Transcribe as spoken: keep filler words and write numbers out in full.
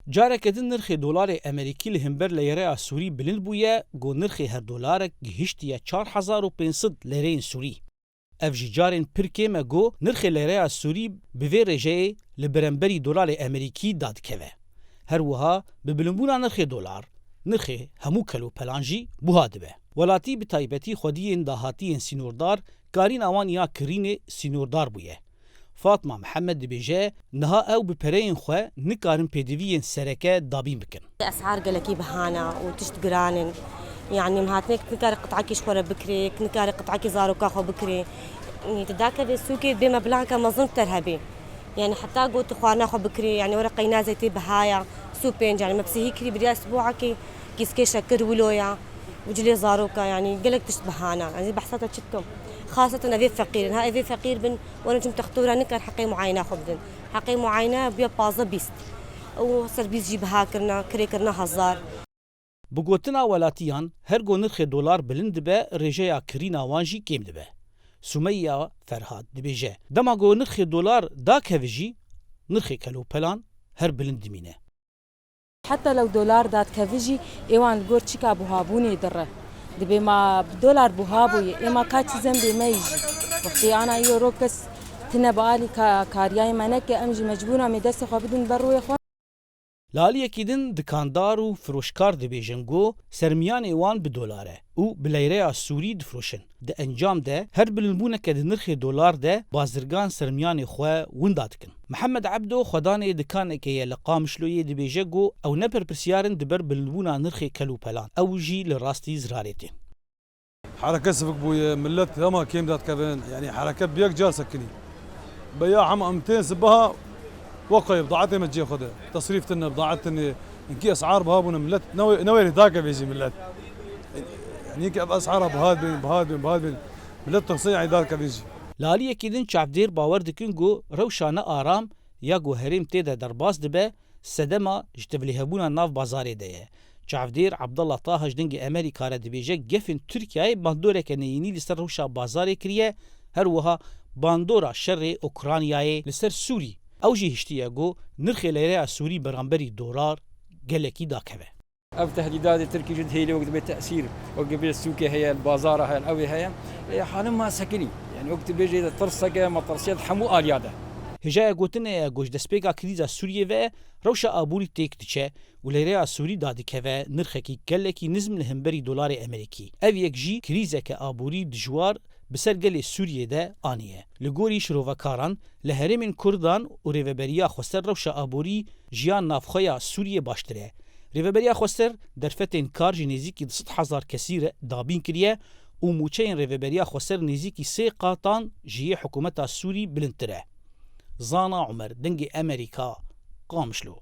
Careke din nirxê dolarê Amerîkî li hember leyreya Sûrî bilind bûye, ku nirxê her dolarek gihiştiye çar hezar û pênc sed leyreyên Sûrî. Ev jî carên pir kêm e ku nirxê leyreya Sûrî bi vê rêjeyê li beramberî dolarê Amerîkî dadikeve. Her wiha bi bilindbûna nirxê dolar, nirxê hemû kelopelan jî buha dibe. Welatî bi taybetî xwediyên dahatiyên sînordar, karîna wan ya kirînê sînordar bûye. Fatma Mihemed dibêje, niha ew bi pereyên xwe nikarin pêdiviyên sereke dabîn bikin. Esar gelekî bihana û tişt giran in. Yani, em hatine ki nikare qit'ekî ji xwe re bikirê, ki nikare qit'ekî zaroka xwe bikirê. Yani, tu dakeve sûkê bê meblaka mezin ter hebê. Yani, heta got tu xwarina xwe bikirê, yani, were qeyna zeytê bihaya, sû pênc, yani, me pisî hî kirî biriya sibûakê, kîskê şekir wilo ya, û cilê zaroka, yani, gelek tişt bihana. Yani, behsa te çi bikim? Xaseten evê feqîr in. Ha, evê feqîr bin, werin çim textora nikar heqê muayena xwe bidin. Heqê muayene bûye pazdeh bîst. Û ser bîst jî biha kirine, kirê kirine hezar. Bi gotina welatiyan, her go nirxê dolar bilind dibe, rêjeya kirîna wan jî kêm dibe. Sumeyya Ferhad dibêje, dema go nirxê dolar dakeve jî, nirxê kelopelan her bilind dimîne. Heta lew dolar dadkeve jî, ê wan li gor çika buhabûnê dire. Dibê ma bi dolar buha bûye, ê ma ka çi zembê me yî jî. Wextê ana îro kes tine bi alî ka-, kariyayê me neke, em jî mecbûr em ê destê xwe bidin ber rûyê xwe. Li aliyekî din dikandar û firoşkar dibêjin ku sermiyanê wan bi dolar e û bi leyreya Sûrî difiroşin. Di encam de her bilindbûneke di nirxê dolar de bazirgan sermiyanê xwe winda dikin. Mihemed Ebdo xwedanê dikanekê ye li Qamişloyê, dibêje ku ew ne berpirsiyar in di ber bilindbûna nirxê kelopelan, ew jî li rastî zirarê tên. Hereke sivik bûye, millet hema kêm dadikevin, yanî hereke bi yek car sekinî. Beya hema em tên sibeha, wek xwe ye, bidaetê me cihê xwe de. Tesrîf tune, bidaet tune, hinkî esar biha bûne, millet ne wê, ne wê rê dakeve jî millet. Yanî hinkî ev esara biha dibên, biha dibên, biha dibên. Millet tirsin yanî dadikevin jî. Li aliyekî din çavdêr bawer dikin ku rewşa ne aram ya ku herêm tê de derbas dibe, sedema ji tevlihebûna nav bazarê de ye. Çavdêr Abdullah Taha ji Dengê Amerîka re dibêje, gefên Tirkiyeyê bandoreke neyînî li ser rewşa bazarê kiriye, her wiha bandora şerê Ukraynayê li ser Sûrî. Ew jî hiştiye ku nirxê leyreya Sûrî beramberî dolar gelekî dakeve. Ev tehdîdatê Tirkî jî dihêle wek dibê tesîr, wek dibê sûkê heye, bazara heye, ew ê heye. Ê, halim ma sekinî. Yani wek dibêjê de tirseke, metirsiyet hemû aliya de. Hêjaya gotinê ye ku ji destpêka krîza Sûriyê ve rewşa aborî têk diçe û leyreya Sûrî dadikeve nirxekî gelekî nizm li hemberî dolarê Amerîkî. Ev yek jî krîzeke aborî dijwar bi ser gelê Sûriyê de aniye. Li gorî şirovekaran, li herêmên Kurdan û Rêveberiya Xweser rewşa aborî jiyan navxweya Sûriyê baştir e. Rêveberiya Xweser derfetên kar ji nêzîkî du sed hezar kesî re dabîn kiriye û mûçeyên Rêveberiya Xweser nêzîkî sê qatan ji yê hikûmeta Sûrî bilindtir e. Zana Umer, Dengê Amerîka, Qamişlo.